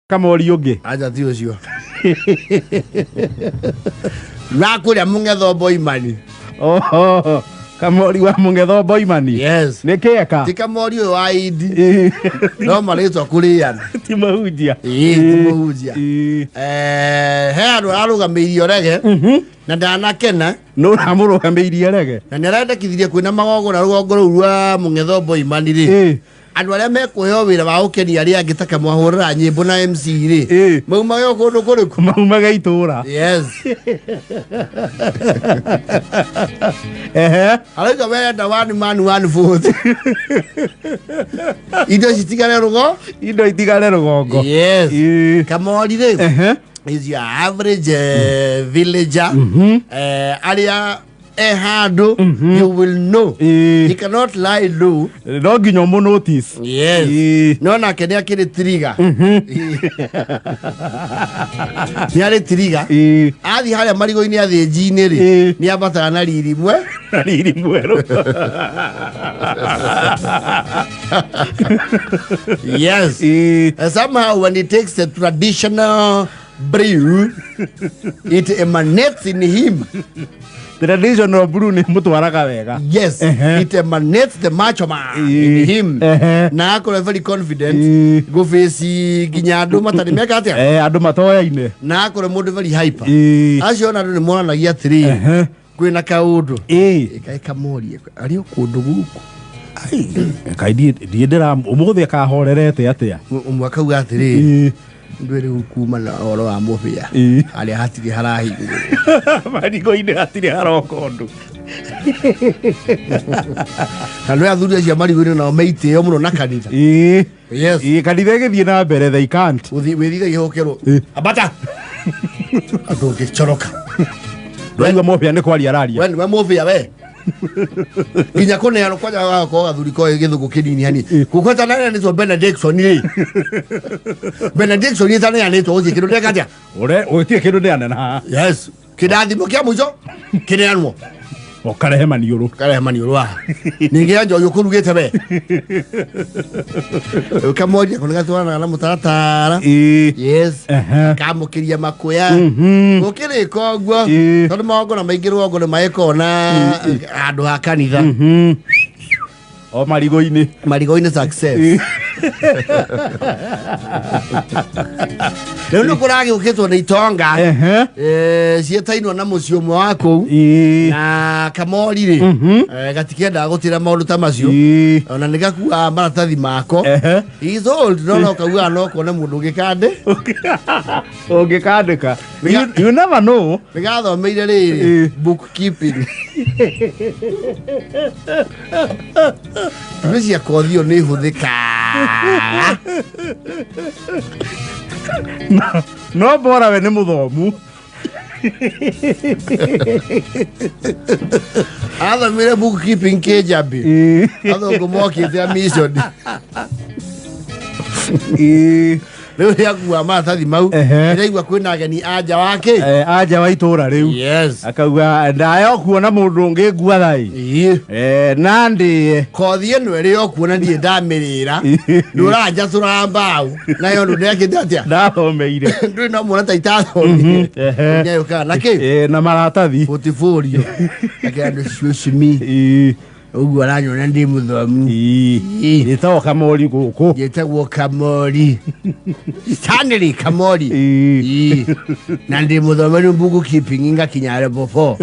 Kamori ũngĩ. Aja ti ũcio. Wa kũrĩa mũng'etho Boimani. Oho, Kamori wa mũng'etho Boimani. Yes. Nĩ kĩeka. Ti Kamori ũyũ wa Indi. No marĩtwa kũrĩana. Ti mahunjia. Ĩĩ, ti mũhunjia. Ĩĩ. Eh, he andũ ararũgamĩirie rege na ndanakena. Nũ ũramũrũgamĩirie rege? Na nĩ arendekithirie kwĩna magongona rũgongo rũu rwa mũng'etho Boimani rĩ. Andũ arĩa mekũheo wĩra wa gũkenia arĩa angĩ ta kamwahũrĩra nyĩmbo na MC rĩ, maumage o kũndũ kũrĩkũ? Maumage itũra. Yes. Ehe. Arauga werenda one man one vote. Indo citigare rũgo? Indo itigare rũgongo. Yes. Kamori rĩ, Ehe. is your average villager. Arĩa e handũ, you will know. He cannot lie low. No nginya ũmũ notice. Yes. No nake nĩ akĩrĩ tiriga. Nĩ arĩ tiriga. Athiĩ harĩa marigũ-inĩ athĩnji-inĩ rĩ, nĩ ambataga na riri mwe. Na riri mwerũ. Yes. And somehow when he takes the traditional brew, it emanates in him. Traditional brew nĩ mũtwaraga wega. Yes. It emanates the macho man in him. Na akorwo very confident gũbĩci nginya andũ matarĩ meka atĩa? Andũ matoyaine. Na akorwo mũndũ very hyper. Acio ona andũ nĩ monanagia atĩrĩrĩ, kwĩna kaũndũ. Kaĩ kamorie arĩ o kũndũ gũkũ. Kaĩ ndiĩ ndĩra ũmũthĩ akahorerete atĩa? Ũmwe akauga atĩrĩrĩ, ndwĩ rĩu kuma na ũhoro wa mũbĩa harĩa hatirĩ harahingwo. Marigũ-inĩ hatirĩ haroka ũndũ. Na nĩ athuri acio a marigũ-inĩ nao meitĩo mũno na kanitha. Yes. Kanitha ĩgĩthiĩ na mbere, they can't. Wĩthire gĩhũkĩrwo. Ambata. Andũ ũngĩcoroka. Ndwaigua mũbĩa nĩ kwaria araria. We nĩwe mũbĩa we. Nginya kũneanwo kwanja gagakorwo gathuri koĩ gĩthũngũ kĩnini hani. Gũkũ ĩtaneanĩtwo benediction rĩ. Benediction ĩtaneanĩtwo gũtirĩ kĩndũ ndeka atĩa? Ure gũtirĩ kĩndũ ndĩanena haha. Yes. Kĩrathimo kĩa mũico kĩneanwo. Ũkarehe maniũrũ. Ũkarehe maniũrũ haha. Ningĩ ya njohi ũkũrugĩte we. Ũkamoria kũnĩ gatwaranaga na mũtaratara. Yes. Kamũkĩria makuya. Gũkĩrĩka ũguo. Tondũ magongona maingĩ rũgongo nĩ magĩkoragwo na handũ ha kanitha. O marigũ-inĩ. Marigũ-inĩ success. Rĩu nĩ kũragĩũkĩtwo nĩ itonga ciĩtainwo na mũciĩ ũmwe wa kũu na kamori rĩ, gatikĩendaga gũtĩra maũndũ ta macio, ona nĩ gakuaga maratathi mako. He's old, no no kaugaga no kone mũndũ ũngĩkandĩ. Ũngĩkandĩka. You never know. Nĩ gathomeire rĩrĩ bookkeeping. Nĩ cia kothi ĩyo nĩ ihũthĩkaga. No bora we nĩ mũthomu. Athomire bookkeeping kĩnjambi athũngũ mokĩte a mission. Rĩu rĩakua maratathi mau, ndĩraigua kwĩna ageni a nja wa kĩ. Anja wa itũra rĩu. Yes. Akauga ndayo kuona mũndũ ũngĩ ngua thai. Na ndĩe. Kothi ĩno ĩrĩ o kuona ndirĩ ndamĩrĩra ndũranjatũra mbaũ nayo ndũ ndekĩte atĩa? Ndathomeire. Ndũrĩ no muona ta itathomire. Nĩyũkaga na kĩ? Na maratathi. Portfolio. Akĩra andũ cucumi. Ũguo aranyona ndĩ mũthomu. Njĩtagwo Kamori gũkũ. Njĩtagwo Kamori. Stanley Kamori. Ĩĩ. Na ndĩ mũthomeru bookkeeping ngakinya level 4.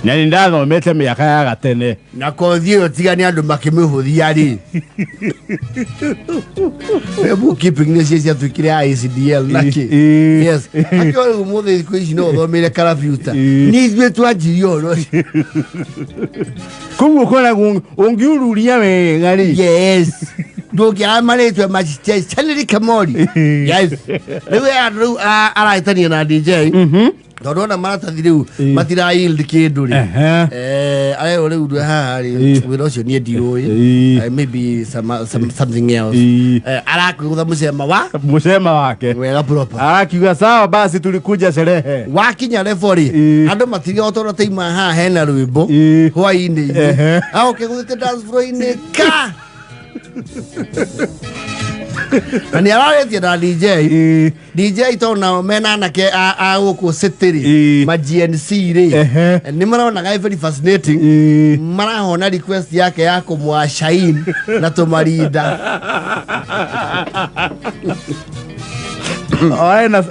Na nĩ ndathomete mĩaka ya gatene. Na kothi ĩyo tiga nĩ andũ makĩmĩhũthia rĩ. Bookkeeping nĩ cio ciatuĩkire ya ICDL na kĩ. Yes. Akĩo rĩu mũthĩ thikũ ici no ũthomeire karabiuta. Nĩ ithuĩ twanjirie ũhoro ũcio. Koguo ũkoragwo ũngiururia wega rĩ. Yes. Ndũngĩaga marĩtwa ma Stanley Kamori. Yes. Rĩu he andũ rĩu arahĩtania na DJ. Tondũ ona maratathi rĩu matira yield kĩndũ rĩ. Arerwo rĩu ndwe haha rĩ, wĩra ũcio niĩ ndiũĩ. Maybe something else. Arakĩgũtha mũcema wa mũcema wake wega proper. Arakiuga sawa basi tulikuja sherehe. Wakinya level rĩ, andũ matiria o tondũ taima haha hena rwĩmbo hwainĩ, aũkĩgũthĩte dance floor-inĩ ka. Na nĩ ararĩtie na DJ. DJ tondũ nao mena anake a gũkũ city rĩ, ma GNC rĩ, nĩ maronaga very fascinating. Marahona request yake ya kũmwa shain na tũmarinda.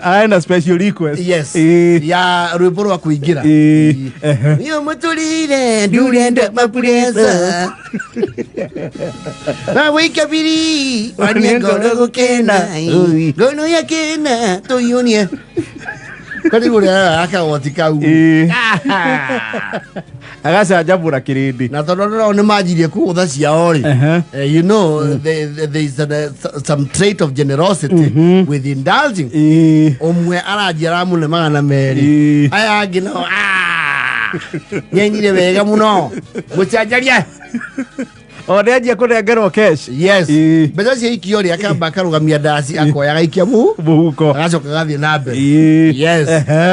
Aena special request. Yes. Ya rwĩmbo rwa kũingĩra. Iyo mũtũrĩre ndurenda mapuresa wawikabiri wanie ngoro gũkena ngoro yakena tũiyũnie karibu rĩa akagoti kau. Agacanjamũra kĩrĩndĩ. Na tondũ andũ nao nĩ manjirie kũgũtha ciao rĩ, there is some trait of generosity with indulging. Ũmwe aranjia aramũne 200. Aya angĩ nao, "Ah, nyenyire wega mũno mũcanjaria." O nĩanjia kũnengerwo cash. Yes. Mbeca cia ikio rĩ, akamba akarũgamia ndaci, akoya agaikia mu mũhuko, agacoka agathiĩ na mbere. Yes.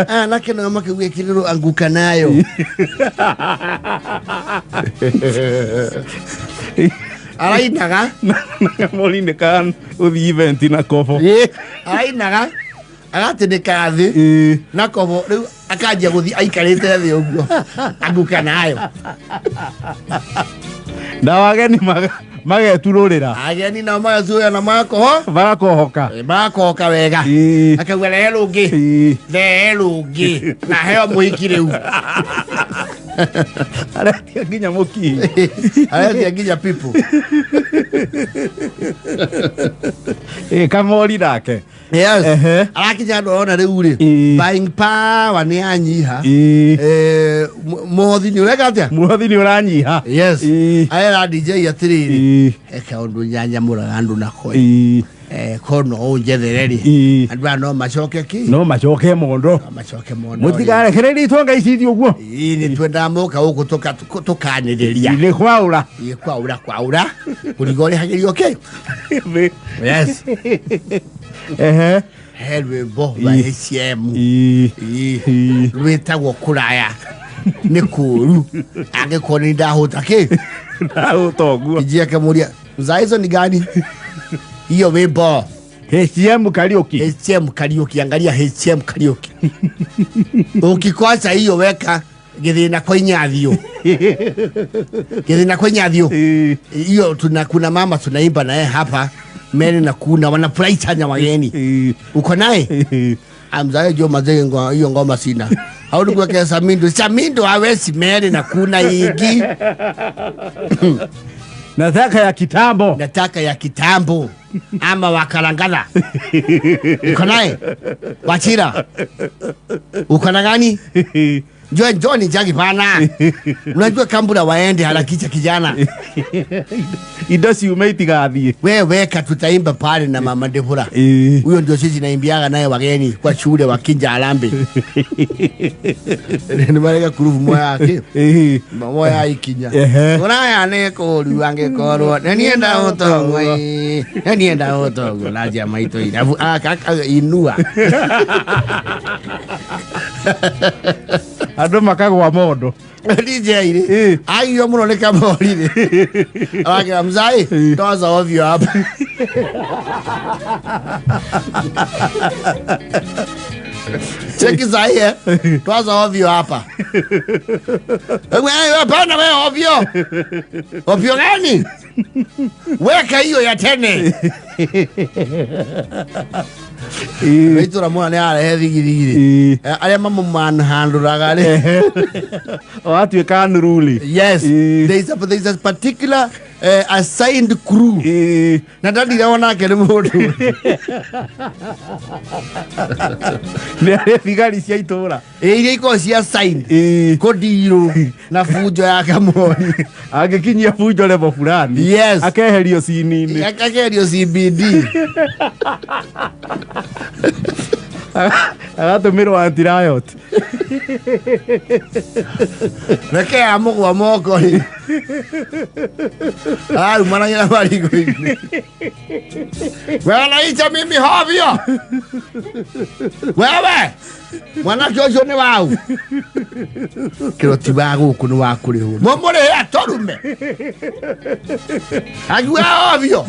Anake nao makĩuga ĩkĩrĩrwo anguka nayo. Arainaga. Kamori nĩ kan ũthiĩ event na kobo. Arainaga agatindĩka thĩ na kobo, rĩu akanjia gũthiĩ aikarĩte thĩ ũguo anguka nayo. Na wageni mageturũrĩra. Ageni nao magacuya na magakoho magakohoka. Magakohoka wega. Akauga rehe rũngĩ, rehe rũngĩ na heo mũhiki rĩu. Aretia nginya mũkihi. Aretia nginya people. Kamori nake. Yes. Arakinya andũ arona rĩu rĩ, buying power nĩ yanyiha. Mũhothi nĩ ũreka atĩa? Mũhothi nĩ ũranyiha. Yes. Arera DJ atĩrĩrĩ, he kaũndũ nyanjamũraga andũ nako. Ko no ũnjethere rĩ, andũ aya no macoke kĩ? No macoke mondo. No macoke mondo. Mũtikarekererie itonga ici ithiĩ ũguo. Nĩ twendaga moka gũkũ tũkanĩrĩria. Nĩ kwaũra. Kwaũra kwaũra. Mũrigo ũrĩhagĩrio kĩ? Yes. He rwĩmbo rwa HM. Rwĩtagwo kũraya nĩ kũũru angĩkorwo nĩ ndahũta kĩ? Ndahũta ũguo. Ijia akĩmũria za hizo ni gani? Hiyo wimbo. HM Kariuki. HM Kariuki, angalia HM Kariuki. Ukikosa hiyo weka githina kwa inyathio. Githina kwa inyathio. Hiyo tuna kuna mama tunaimba naye hapa Mary na kuna wanafurahi sana wageni. Uko naye? Amzae jo mazee hiyo ngoma sina. Au nikuwekea Samindo. Samindo hawezi Mary na kuna ingi. Nataka ya kitambo. Nataka ya kitambo. Ama wakalangala. Uko naye? Wachira. Uko na gani? Njoo njoo ni jagi bana. Unajua kambura waende harakisha kijana. Indo ciume itigathiĩ. We weka tutaimba pale na mama Ndebura. Huyo ndio sisi naimbiaga naye wageni kwa shule wa Kinja Arambe. Ni marega kuruvu moya yake. Moya ikinya. Uraya ne kuru angekorwo. Na nienda utongwe. Na nienda utongwe na jama ito ina. Inua. Andũ makagwa mondo. DJ rĩ, agio mũno nĩ Kamori rĩ. Arakĩra mzai, toza ovyo hapa. Cheki zai eh. Toza ovyo hapa. Wewe hapana wewe ovyo. Ovyo gani? Weka hiyo ya tene. Itũra mwana nĩ arehe thigithigi. Arĩa mamũmanhandũraga rĩ. Watuĩka nuruli. Yes. There is a particular assigned crew. Na ndandire onake nĩ mũndũ. Nĩ arĩ thigari cia itũra. Iria ikoragwo cia assigned. Kũndirũ na bunjo ya Kamori. Angĩkinyia bunjo level fulani. Yes. Akeherio cini-inĩ. Akeherio CBD. Agatũmĩrwo anti-riot. Reke amũgwa moko rĩ, arumanagĩra marigũ-inĩ. Wewe unaita mimi hovyo? Wewe mwanake ũcio nĩ wau kĩro ti wa gũkũ nĩ wa kũrĩhwo mũmũrĩhe atũrume akiuga hovyo.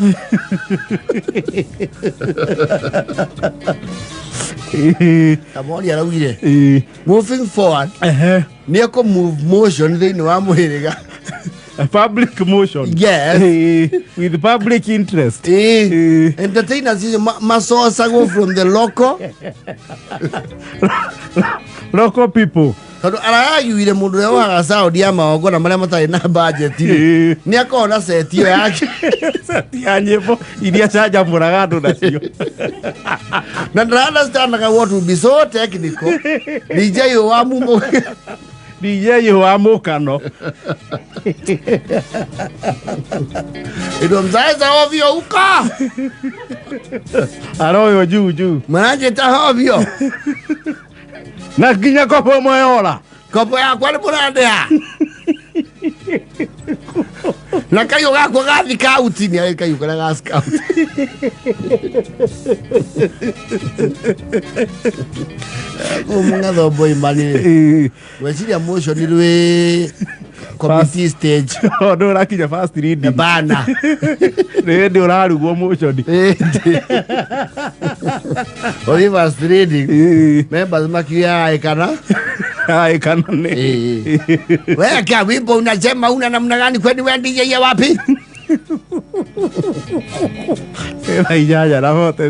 Kamori araugire moving forward nĩ ekũ move motion thĩinĩ wa mũhĩrĩga. Public motion. Yes. With public interest. Entertainers icio macocagwo from the local Local people. Tondũ aragiuire mũndũ ũrĩa waga sound ya magongona marĩa matarĩ na budget rĩ, nĩ akoragwo na set ĩyo yake. Set ya nyĩmbo iria canjamũraga andũ nacio. Na ndĩra understandaga what will be so technical DJ ũyũ wa mumo. DJ wa mũkano. Ĩndo mzaeza ovyo uka aroywo juu juu. Mwananjĩta hovyo. Na nginya kobo ĩmwe yora. Kobo yakwa nĩ mũrandĩha na kaiũ gakwa ga thikauti nĩ arĩ kaiũ karĩa ga scout kũu mũng'etho mboimani. Gweciria motion rwĩ committee stage. Ndå ũrakinya fast reading. Bana. Nĩ hĩndĩ ũrarugwo motion. Ũthiĩ first reading, members makiuga kana Ai, kana nĩ weka wimbo unasema una namna gani? Kwani wewe DJ ya wapi? Thaa 8:40.